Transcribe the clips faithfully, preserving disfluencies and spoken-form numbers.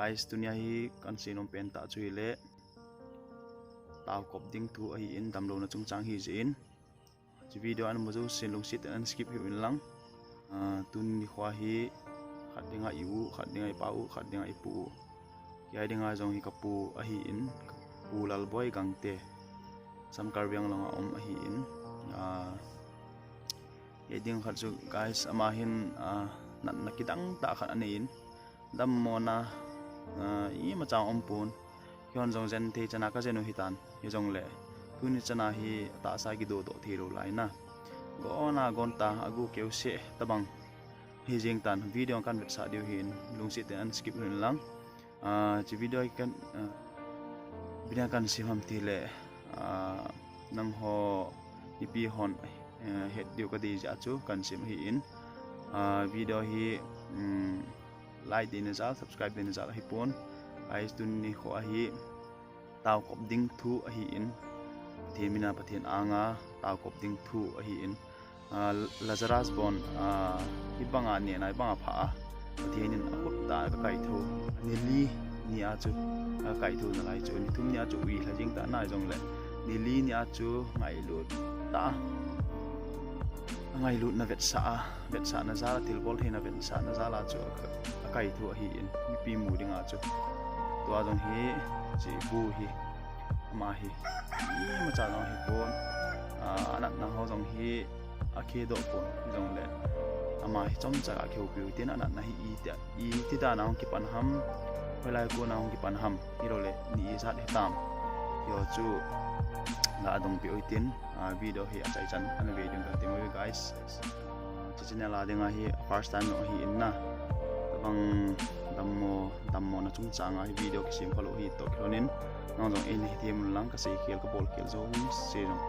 Guys, tunia hi kahin sei nom pen tah chu hile, taokop ding thu ahin, damlouna chungchang ahi jeh in. Hiche video ahin mu jousen lungset in ahin skip hih un lang. Ah, tuni nikho hi khat dinga i u, khat dinga i pa u, khat dinga i pu u. Kei dinga jong hi kapu ahin, kapu Lalboi Gangte. Assam Karbi Anglong a um ahin. Ah, kei ding khat chu guys, ama hin, ah, natna kidang tah khat anei in. Dammona, ah, imacha um pon. Keihon jong jen thei chana kajen u hitan. Hijongle, tuni chana hi atahsa kidoh doh thei lou lai na. Gona gon ta, agu keu seh tabang. Hijeng tan, video kahin vetsah diu ahin, lungset in ahin skip un lang. Ah, hiche video hi kahin, ah, video kahin sem ham tile, ah, nangho mipi hon, eh, het diu kadei jeh a chu kahin sem ahin. Ah, video hi, um, like ding najal, subscribe ding najal ahipon. Guys, tuni nikho hi taokop ding thu ahin. Pathen mina Pathen anga taokop ding thu ahin. Ah, Lazarus bon, ah, hibanga neh a, hibanga phah a, Pathen in akhut tah a akaitho. Ni li nia chu akaitho nalai chu, ni thum nia chu uilha jeng tah na jongle, ni li nia chu ngailut tah a, angailutna vetsah a, vetsahna jal a, thilbol theina vetsahna jal a chu aka-, akaitho ahin, mipi mu dinga chu. Tua jong hi, hiche bu hi, ama hi, imacha jong ahipon, ah, anatna ho jong hi akhedoh pon, hijongle ama hi chomcha ga kihoupi u hitin, anatna hi iti, iti dan a hung kipan ham, hoilai a kona hung kipan ham, hiloule ni ijat hitam, tiho chu ga dongpeh u hitin, ah, video hi achaichan ana ve diu kahin temu ve guys. Hiche channel a dinga hi first time jong ahin na. Tabang dammo, dammona chungchang a hi video kisem khalou hi toh kilhonin, nang jong eina hethem un lang, kasei khel kabol khel jouse jong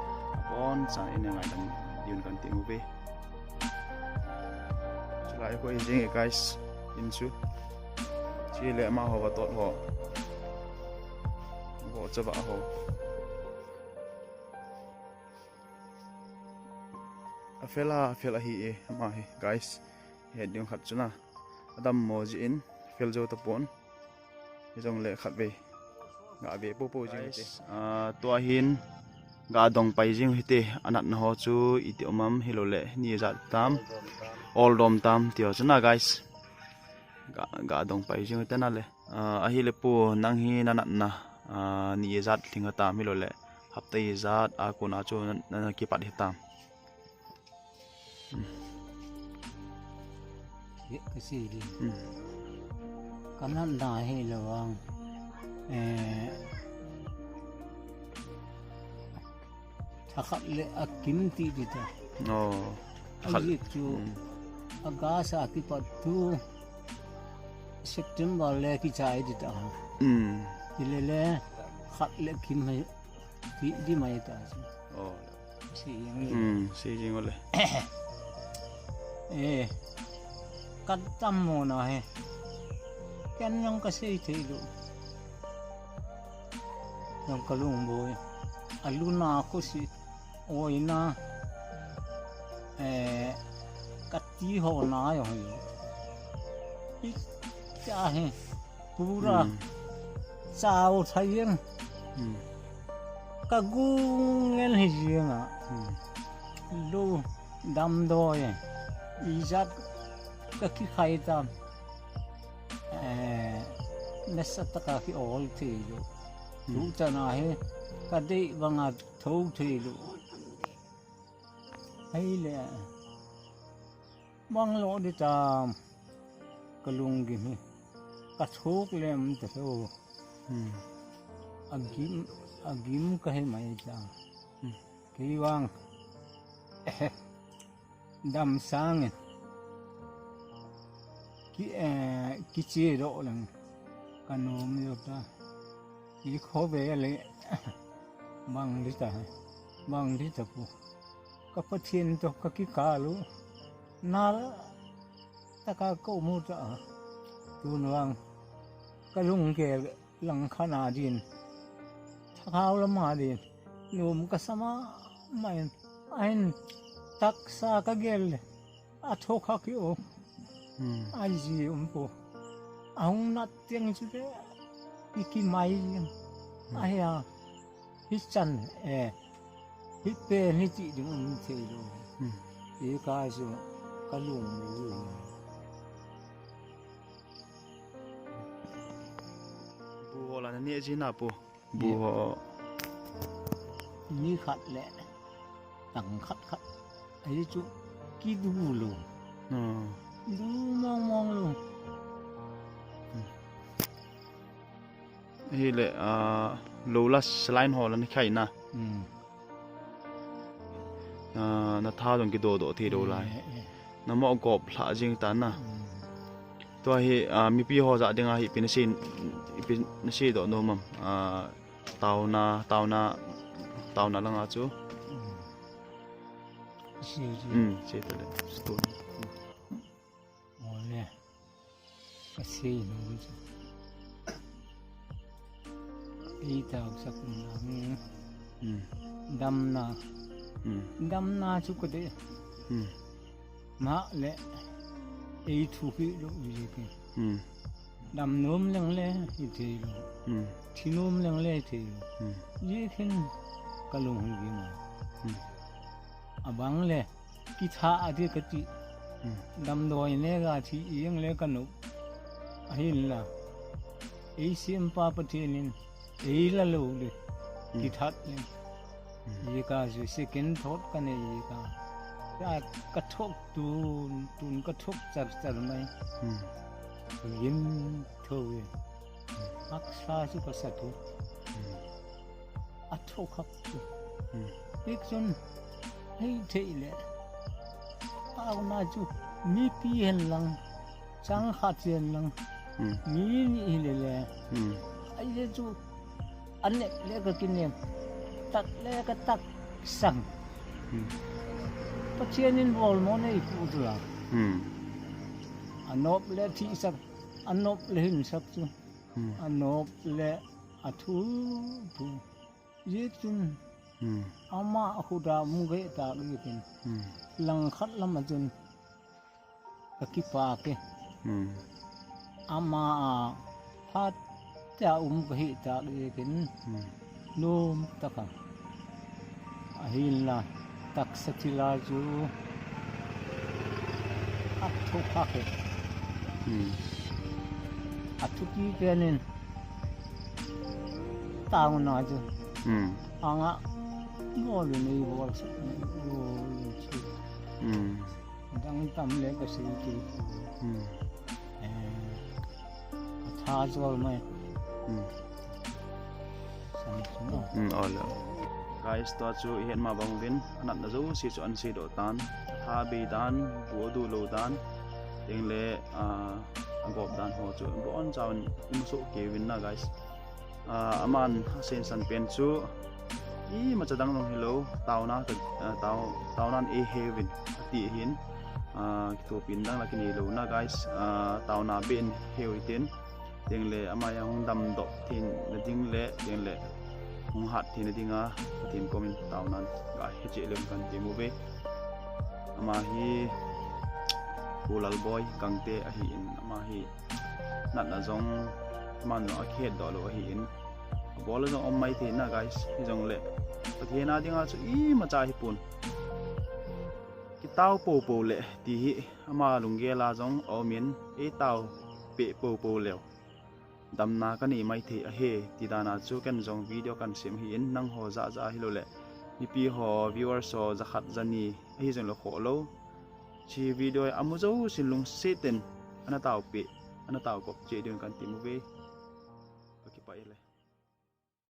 abonchan eina ngaidam diuvin kahin temu ve. Chulai khu hijeng e guys, in chu. Chule amaho vatot ho, vohcha vah ho. Afel a, afel ahi e, ama hi, guys. Het ding khat chu na. Adammo jeh in, fel jou tapon. Hijongle khatvei ga ve poupou jing hite. Ah, tua hin ga dong pai jing hite, anatna ho chu iti um am, hiloule ni ijat tam, oldom tam, tiho chu na guys. Ga, ga dong pai jing hite nale. Ah, ahile pu, nang hi nanatna, ah, ni ijat lhing atam, hiloule hapta ijat a kona chu na, na, nakipat hitam? Kasei ding. Hmm. Kanatna hilou vang, eh, thakhat le akim ti ding ta. Oh. Thakhat. Ajeh chu, hmm, August a kipat tu September le kichai ding ta. Hmm. Hilele khat le kim hi ti ding mai ta chu. Oh. Sei jing le. Hmm, sei jing le. Eh, kadammona hi. Ken jong kasei thei lou. Jong kalung boi. Aluna khosi. Oina. Eh, kati hona jong hi. Hicha hi. Pura. Hmm. Chao thei jeng. Hmm. Kagung ngen hi jeng a. Hmm. Lou damdoi. Ijat kakikhai tam. Eh, nasatah a ki-ol thei lou. Hmm. Tuchan a hi kadei banga thou thei lou. Ahile. Bang lo ding tam, kalunggim hi. Kathuk lem ta lou. Hmm. Agim, agim kahi mai ta. Hmm. Kei vang. Dam sangin. Ki, eh, kiche doh leng. Kanom jo ta. Ikhovel le. Bang ding ta. Bang ding ta pu. Ka Pathen toh kakikal u. Nal tah a ka um u ta. Tun vang kalunggel lang khat a din. Thakhao lam a din. Nom kasa mama in. Ahin taksa kagel le. Athoh kha ki o. Hmm. Aji um po. Ahung nat teng chu te, i kimai jeng. Hmm. Ahi a, hichan, eh, hipen hiti ding um thei lou. Hmm. Hika chu ka lung lou. Bu ho la na neh ji na pu. Bu ho. Ni khat le tang khat khat. Ahi chu kidu lou. Hmm. Du mong mong lou. Hile, ah, lou la saline ho la ni khai na. Hmm. Ah, na tha jong kidoh doh thei lou lai. Eh, eh. Na mo gop lha jing ta na. Hmm. Tua hi, ah, mipi ho ja ding a hi ipi na sei, ipi na seidoh nom am. Ah, taona, taona, taona langa chu. Hmm. Sei, sei. Hmm, sei ta le. Stone. Hmm. Ole. Ka sei nom chu. Ei tao sak na. Hmm. Damna. Hmm. Damna chu ka de. Hmm. Ma le. Ei thu hi lo ji ke. Hmm. Dam nom leng le i thei lou. Hmm. Thi nom leng le i thei lou. Hmm. Ji khin ka lung hung gi ma. Hmm. Abang le. Kitha a ti ka ti. Hmm. Damdoi ne ga thi i ang le ka nop. Ahin la. Ei sempa Pathen in. Ei la lou le. Hmm. Kithat le. Hmm. Ji ka ju second thought ka nei ji ka. Ka, ka thok tun, tun ka thok char char mai. Hmm. Lim tho e. Haksa chu ka sa thu. Hmm. A thok hak chu. Hmm. Bik chun, hei thei le. Taona chu, mipi hen lang, chang khat chen lang, Hmm. mi ni hi le le. Hmm. Ai le chu, a nep le ka kinem, tak le ka tak sang. Hmm. Pathen in bol mo nei pu chu la. Hmm. A nop le thi sak, a nop le hin sak chu. Hmm. A nop le a thu thu. Ji chun Hmm. ama a khuda um ge ta ge tin. Hmm. Lang khat lam a chun ka kipa ke. Hmm. Ama a phat ta um ka hi ta ge tin. Hmm. Nom ta ka. Ahin la taksa thila chu a thu kha ke. Hmm. A thupi pen in taona chu. Hmm. Anga bol nei bol sa, bol nei chu. Hmm. Dang tam le ka sei ti. Hmm. Eh, a tha jol mai. Hmm. Sam sum a. Hmm, ole. Guys, tua chu i het ma bang uvin, a natna jouse chu an seidoh tan, a tha bei dan, bu a du lou dan, teng le, ah, a gop dan ho chu, bon chauvin i mu soh kei uvin na, guys. Ah, aman a sensan pen chu, imacha dang jong hilou, taona, ah, tao, taonan ei he uvin, ati ahin, ah, kithopina dang la kinei lou na, guys, ah, taona beh in he u hitin, Teng le ama jong hung damdoh theina ding le, teng le hung hat theina dinga, Pathen komin taonan ga he cheh leu hen kan ti uve. Ama hi Pu Lalboi Gangte ahin, ama hi natna jong aman jong akihetdoh lou ahin. Abol a jong um mai thei na guys, hijongle Pathen a dinga chu imacha hipon. Kitao poupou le ti hi ama lunggel a jong aumin, eitao peh poupou leu damna kanei mai thei ahi, ti dan a chu ken jong video kan sem ahin, nangho jah jah a hilou le, mipi ho, viewers ho, jakhat jani ahi jongle khoh lou. Hiche video hi amu jousen lungset in ana taopeh, ana taokop cheh diuvin kan ti uve. Ka kipah e le.